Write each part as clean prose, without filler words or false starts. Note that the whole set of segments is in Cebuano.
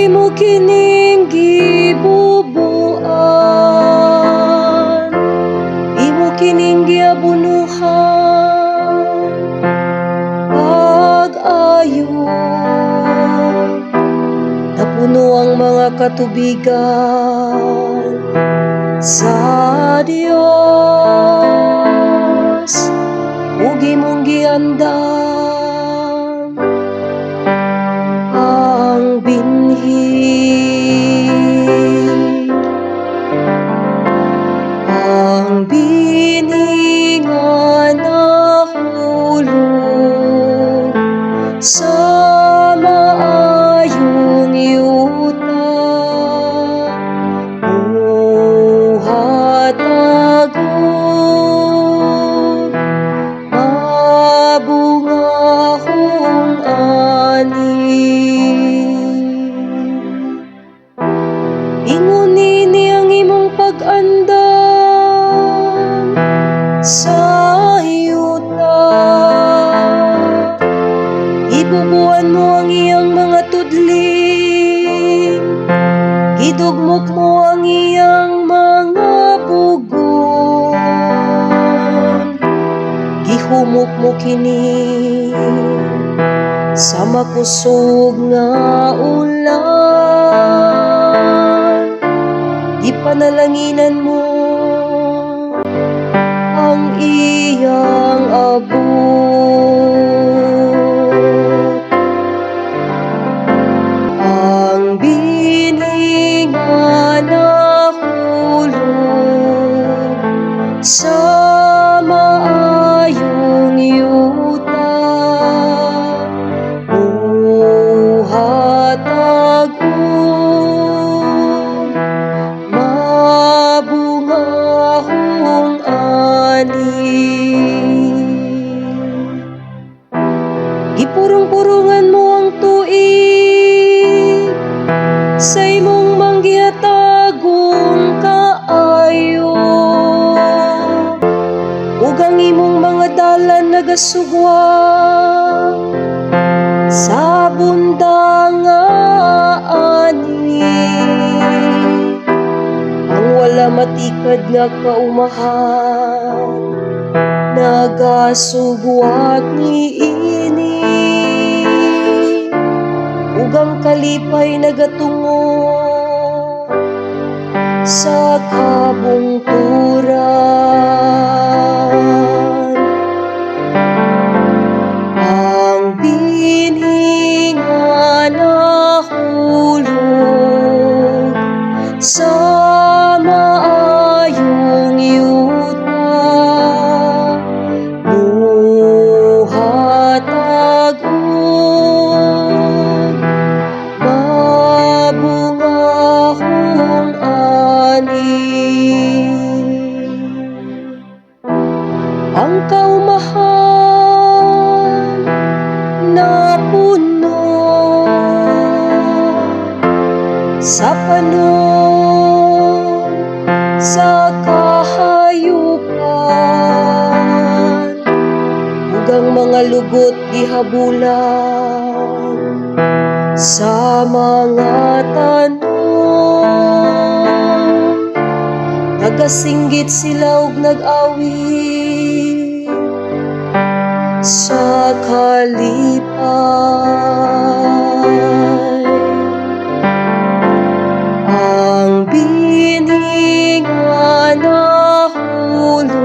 Imo kining gibubuan, imo kining giabunuhan pag-ayo. Napuno ang mga katubigan sa Dios ug imong giandam ang binhi. Ang binhi nga nahulog sa maayong yuta muhatag og mabungahong ani. Ingon nini ang imong pag-andam sa yuta. Gibubuan mo ang iyang mga tudling, gidugmok mo ang iyang mga bugon. Gihumok mo kini sa makusog nga ulan. Gipanalanginan mo ang iyang abot. Ang binhi nga nahulog sa maayong yuta muhatag og mabungahong ani. Gipurong-purungan mo ang tuig sa imong manggihatagong kaayo ug ang imong mga dalan nagasugwa sa bundang nga ani. Ang wala matikad nga kaumahan nagasugwak niini ug ang kalipay nagatungo sa kabungturan. Ang binhi nga nahulog sa maayong yuta muhatag og mabungahong ani. Ang kaumahan napuno sa panon sa kahayupan ug ang mga lugot gihabulan sa mga tanom. Nagasinggit sila ug nag-awit sa kalipay. Ang binhi nga nahulog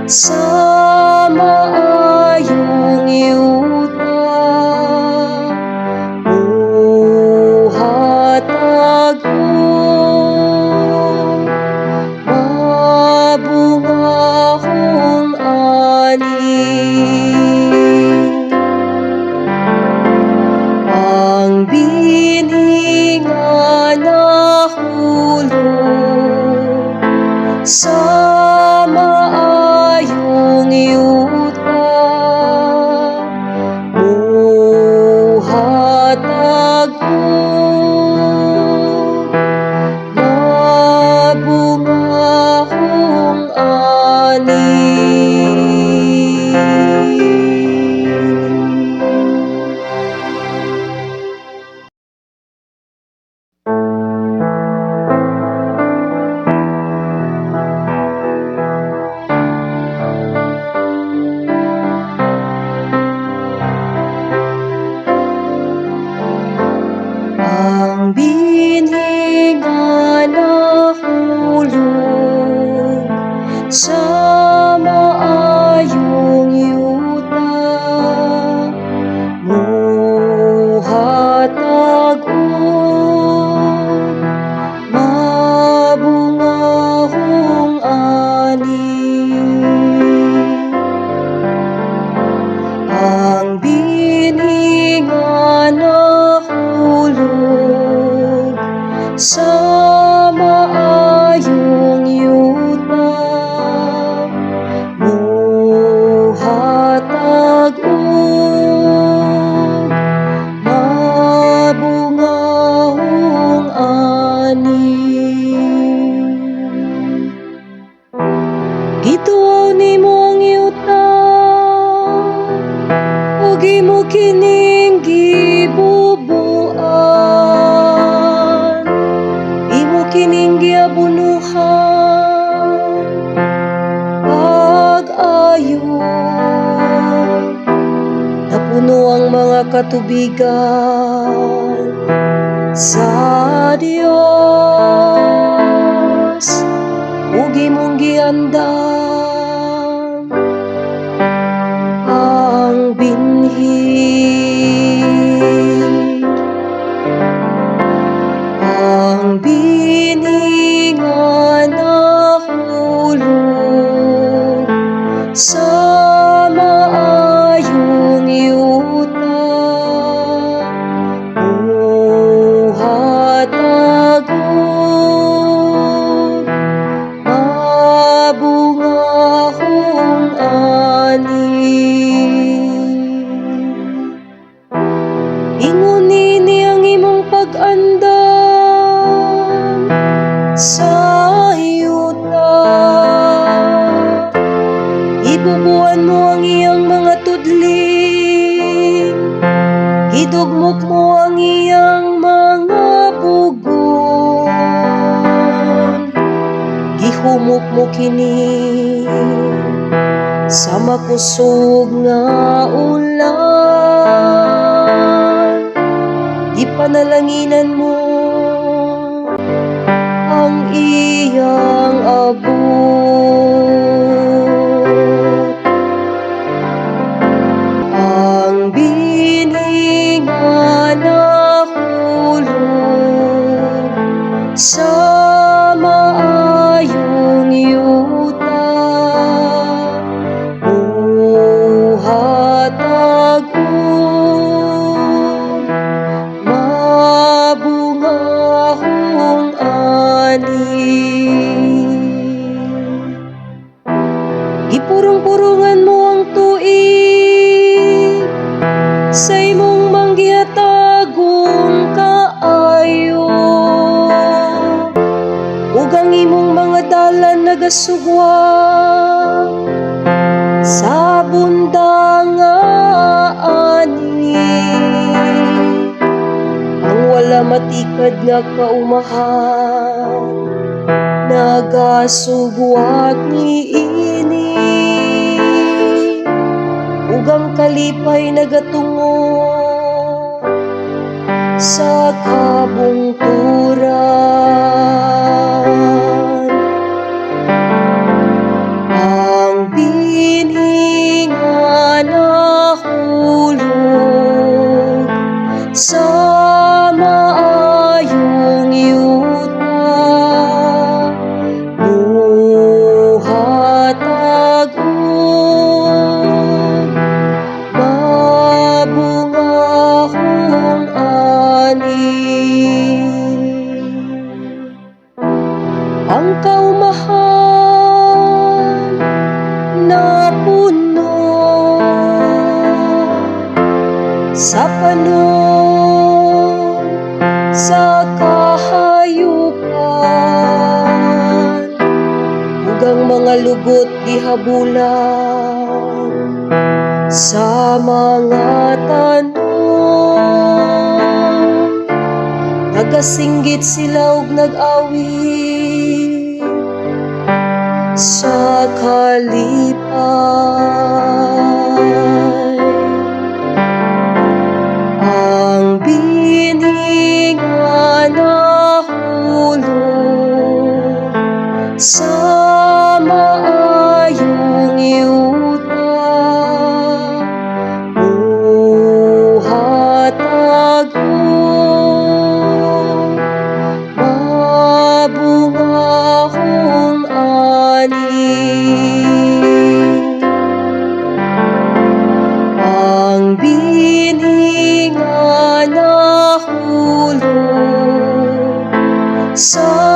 sa maayong yuta muhatag og mabungahong ani. Ang binhi nga nahulog sa maayong Ang binhi nga nahulog sa maayong yuta muhatag og mabungahong ani. Ang binhi nga nahulog sa maayong yuta muhatag og mabungahong ani. Gituaw nimo ang yuta ug imo kining gibubuan. Imo kining giabunuhan pag-ayo. Napuno ang mga katubigan sa Dios ug imong giandam ang binhi. Ang binhi nga nahulog sa maayong yuta muhatag og mabungahong ani. Ingon nini ang imong pag-andam sa yuta. Gibubuan mo ang iyang mga tudling. Gidugmok mo ang iyang mga pugon. Gihumok mo kini sa makusog nga ulan. Gipanalanginan mo ang iyang abot. Ang binhi nga nahulog sa maayong yuta muhatag og mabungahong ani. Gipurong-purungan mo ang tuig sa imong manggihatagon kaayo ug ang imong mga dalan nagasugwa sa bundang nga ani. Ang wala matikad nga kaumahan nagasugwak niini ug ang kalipay nagatungo sa kabungturan. Ang binhi nga nahulog sa maayong yuta muhatag og mabungahong ani. Ang kaumahan napuno sa panon sa kahayupan ug ang mga lugot gihabulan sa mga tanom. Nagasinggit sila ug nag-awit sa kalipay. Ang binhi nga nahulog sa maayong yuta muhatag og mabungahong ani. Ang binhi nga nahulog sa